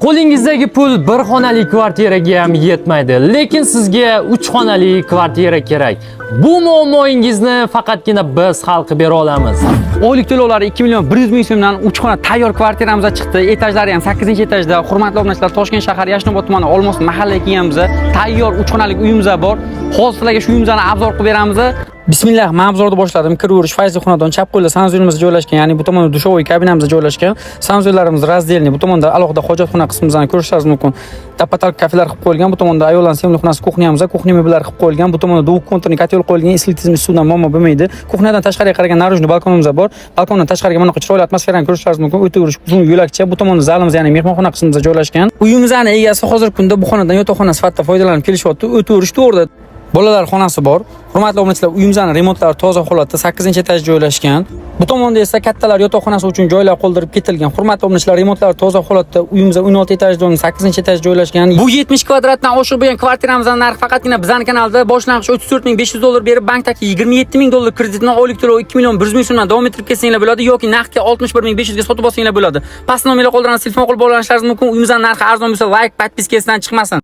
Qo'lingizdagi pul bir xonali kvartiraga ham yetmaydi, lekin sizga 3 xonali kvartira kerak. Bu muammoingizni faqatgina biz hal qilib bera olamiz. Oylik to'lovlari 2 million 100 ming so'mdan 3 xona tayyor kvartiramiz chiqdi. Etajlari ham 8-etajda. Hurmatli obunachilar, Toshkent shahar Yashnobod tumani Olmos mahallaga kelganmiz. Tayyor 3 xonalik uyimiz bor. Hozir sizlarga shu uyimizni обзор qilib beramiz. Bismillah, men обзор ni boshladim. Kiraverish Fayzli xonadon chap qo'lda санузел imiz joylashgan, ya'ni bu tomonda душевой kabinamiz joylashgan. Санузел larimiz раздельный. Bu tomonda alohida hojatxona qismimizni ko'rishingiz mumkin. Tappa kafelar qilib qo'yilgan. Bu tomonda ayollar sevimli xonasi кухня miz, кухня mebellar qilib qo'yilgan. Bu tomonda двухконтурный котёл qo'yilgan, issiqlik tizimi suvdan muammo bo'lmaydi. Кухня dan tashqariga qaragan наружный balkonimiz bor. Balkondan tashqariga mana bunaqa chiroyli atmosferani ko'rishingiz mumkin. O'taverish uzun yo'lakcha. Bu tomonda zalimiz, ya'ni mehmonxona qismimiz joylashgan. Uyimizni egasi hozirgi kunda bu xonadan yotoqxona sifatida foydalanib kelishyapti. O'taverish to'g'rida bolalar xonasi bor. Hurmatli obunachilar, uyimizni remontlari toza holatda, 8-etaj joylashgan. Bu tomonda esa kattalar yotoqxonasi uchun joylar qoldirib ketilgan. Hurmatli obunachilar, remontlari toza holatda, uyimiz 16 etajda, 8-etaj joylashgan. Bu 70 kvadratdan oshiq bo'lgan kvartiramizning narxi faqatgina bizning kanalda boshlang'ich 34 500 dollar berib, bankdagi 27 ming dollar kreditni oylik to'lov 2 million 100 ming so'mdan davom ettirib ketsanglar bo'ladi yoki naqdga 61 500 ga sotib olsanglar bo'ladi. Past nomerlar qoldiramiz, telefon qilib bog'lanishlaringiz mumkin. Uyimizning narxi arzon bo'lsa, layk, подписка sidan chiqmasin.